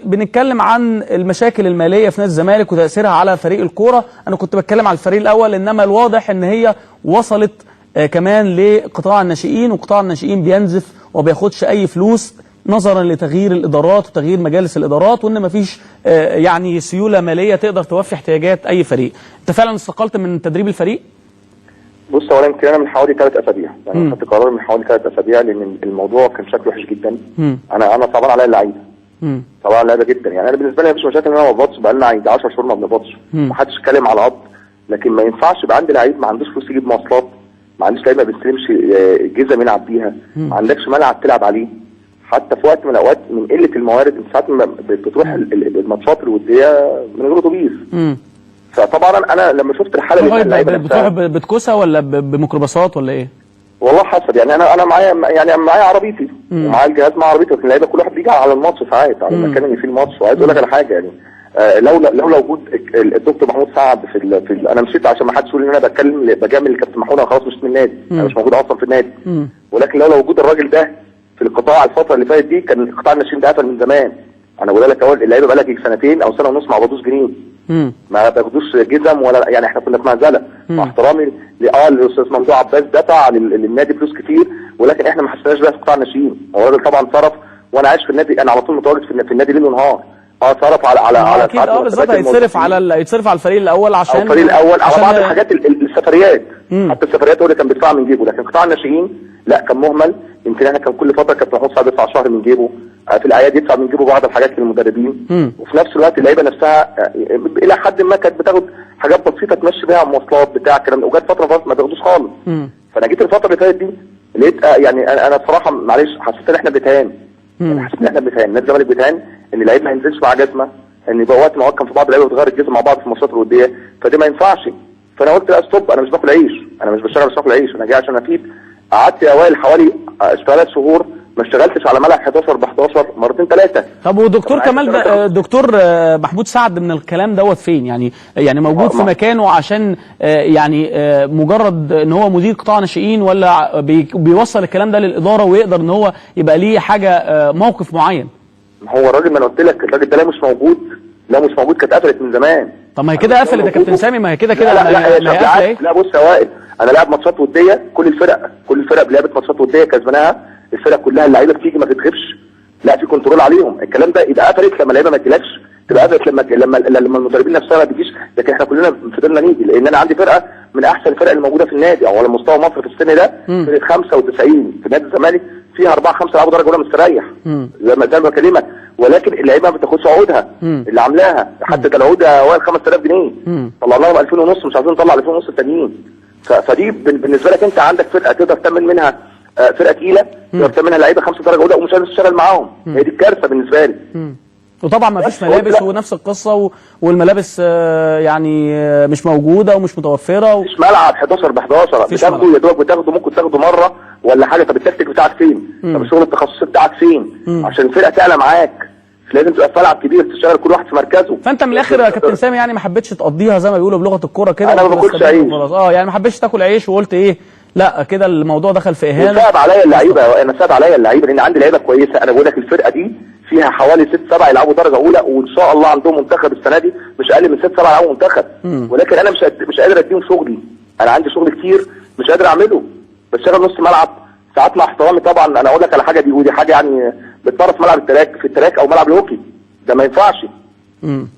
بنتكلم عن المشاكل المالية في نادي الزمالك وتاثيرها على فريق الكورة. انا كنت بتكلم على الفريق الاول، انما الواضح ان هي وصلت كمان لقطاع الناشئين، وقطاع الناشئين بينزف وبياخدش اي فلوس نظرا لتغيير الادارات وتغيير مجالس الادارات، وان مفيش يعني سيولة ماليه تقدر توفي احتياجات اي فريق. انت فعلا استقلت من تدريب الفريق؟ بص، اولا يمكن انا من حوالي 3 اسابيع، يعني خدت قرار من حوالي 3 اسابيع لان الموضوع كان شكله وحش جدا. انا صعبان عليا اللعيبه، صعبان على اللعيبة جدا. يعني انا بالنسبة لي مفيش مشاكل ان انا ما بقبضش، بقى لنا 10 شهور ما بنقبضش، ما حدش اتكلم على القبض، لكن ما ينفعش يبقى عندي لعيب ما عندوش فلوس يجيب مواصلات، ما عندوش لعيب ما بيستلمش جزم يلعب بيها، ما عندكش ملعب تلعب عليه. حتى في وقت من الاوقات من قلة الموارد انت ساعات ما بتروح الماتشات الودية من غير اتوبيس. فطبعا انا لما شفت الحالة اللي اللعيبة بتروح بتكوسه ولا بميكروباصات ولا ايه؟ والله حسب، يعني انا معايا، يعني معايا عربيتي ومعايا الجهاز مع عربيتي، لكن اللعيبة كل واحد بيجي على الماتش ساعات على المكان اللي فيه الماتش. وعايز اقول لك على حاجة، يعني لولا وجود الدكتور محمود سعد في انا مشيت عشان ما حدش يقول ان انا بتكلم بجامل الكابتن محمود، انا خلاص مش من النادي، انا مش موجود اصلا في النادي. ولكن لولا وجود الراجل ده في القطاع الفترة اللي فاتت دي كان قطاع الناشئين ده قفل من زمان. انا بقول لك اهو، اللعيبة بقى لك سنتين او سنة ونص ما قبضوش جنيه، ما بياخدوش جزم ولا، يعني احنا كنا في مهزله. مع احترامي للاستاذ ممدوح عباس دفع للنادي فلوس كتير، ولكن احنا ما حسيناش بيها في قطاع الناشئين. هو الراجل طبعا صرف، وانا عايش في النادي، انا على طول متواجد في النادي ليل ونهار. صرف على اكيد، بالظبط، هيتصرف على الفريق الاول عشان الفريق الاول، على بعض الحاجات السفريات، حتى السفريات هو اللي كان بيدفعها من جيبه، لكن قطاع الناشئين لا كان مهمل. يمكن احنا كان كل فترة كابتن محمود سعد يدفع شهر من جيبه، في الاعياد يدفع من جيبه بعض الحاجات للمدربين. وفي نفس الوقت اللعيبة نفسها الى حد ما كانت بتاخد حاجات بسيطة تمشي بيها مواصلات بتاع الكلام ده، وجت فترة ما بياخدوش خالص. فانا جيت الفترة اللي فاتت دي لقيت يعني انا بصراحة معلش حسيت ان احنا بنتهان، يعني حسيت ان احنا بنتهان، نادي الزمالك بيتهان، ان اللعيب ما ينزلش مع جزمه، ان يبقى وقت ما كان في بعض اللعيبة بتغير الجزمة مع بعض في الماتشات الودية، فده ما ينفعش. فانا قلت لا stop، انا مش باكل عيش، انا مش بشتغل عشان اكل عيش، انا جاي عشان افيد. قعدت يا وائل حوالي 3 شهور ما اشتغلتش على ملعب 11 ب 11 مرتين ثلاثة. طب ودكتور كمال دكتور محمود سعد من الكلام دوت فين؟ يعني موجود في مكانه عشان يعني مجرد ان هو مدير قطاع ناشئين، ولا بيوصل الكلام ده للادارة ويقدر ان هو يبقى ليه حاجة موقف معين؟ ما هو الراجل، ما انا قلت لك الراجل ده لا مش موجود، لا مش موجود، كانت قفلت من زمان. طب ما هي كده قفلت يا كابتن سامي، ما هي كده كده. لا لا لا, لا بص يا وائل، انا لاعب ماتشات وديه، كل الفرق لعبت ماتشات وديه كسبناها، الفرق كلها اللعيبة بتيجي ما بتغيبش، لا في control عليهم. الكلام ده يبقى قفلت لما اللعيبة ما تجيلكش، تبقى قفلت لما المدربين نفسها ما بتجيش، لكن احنا كلنا فضلنا نيجي لان انا عندي فرقه من احسن الفرق اللي موجودة في النادي او على مستوى مصر في السن ده. فرقه 95 في نادي الزمالك فيها 4 5 لعبوا درجه اولى مستريح، زي ما بكلمك، ولكن اللعيبة ما بتاخدش عقودها اللي عاملاها. حتى ده العقود وائل 5000 جنيه، طلعنا لهم 2000 ونص، مش عايزين نطلع 2000 ونص التانيين. فدي بالنسبة لك انت عندك فرقه تقدر تعمل منها فرقه تقيلة، تقدر تعمل منها لعيبة خمسة درجه اولى ومش قادر تشتغل معاهم. هي دي الكارثة بالنسبة لي. وطبعا ما فيش ملابس ونفس القصة والملابس يعني مش موجودة ومش متوفرة. مفيش ملعب 11 ب 11 بتاخده، يا دوبك بتاخده، ممكن تاخده مرة ولا حاجه. طب التكتيك بتاعك فين؟ طب الشغل التخصصي بتاعك فين؟ عشان الفرقة تعلى معاك لازم تبقى في ملعب كبير، تشتغل كل واحد في مركزه. فانت من الاخر يا كابتن سامي يعني ما حبيتش تقضيها زي ما بيقولوا بلغه الكورة كده. انا ما باكلش عيش. يعني ما حبيتش تاكل عيش وقلت ايه، لا كده الموضوع دخل في اهانه. صعب عليا اللعيبة، انا صعب عليا اللعيبة لان عندي لعيبة كويسة. انا بقول لك الفرقة دي فيها حوالي 6 7 يلعبوا درجه اولى، وان شاء الله عندهم منتخب السنة دي مش اقل من 6 7 يلعبوا منتخب. ولكن انا مش قادر اديهم شغلي، انا عندي شغل كتير مش قادر اعمله، بشتغل نص ملعب ساعات مع احترامي طبعا. انا اقول لك على حاجة دي، ودي حاجة يعني بتطرف ملعب ال track في ال track او ملعب الهوكي، ده ما ينفعش.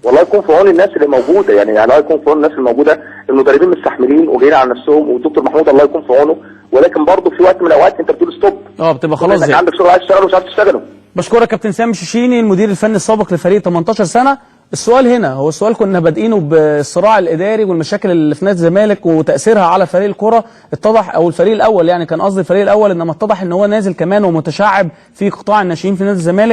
والله يكون في عون الناس اللي موجودة، يعني الله يكون في عون الناس اللي موجودة، المدربين مستحملين وجايين على نفسهم، والدكتور محمود الله يكون في عونه، ولكن برضه في وقت من الاوقات انت بتقول stop. بتبقى خلاص زي عندك شغل عايز تشتغله ومش عارف تشتغله. بشكرك كابتن سامي الشيشيني المدير الفني السابق لفريق 18 سنة. السؤال هنا هو السؤال كنا بادئينه بالصراع الاداري والمشاكل اللي في نادي الزمالك وتاثيرها على فريق الكره، اتضح او الفريق الاول، يعني كان قصدي الفريق الاول، انما اتضح ان هو نازل كمان ومتشعب في قطاع الناشئين في نادي الزمالك.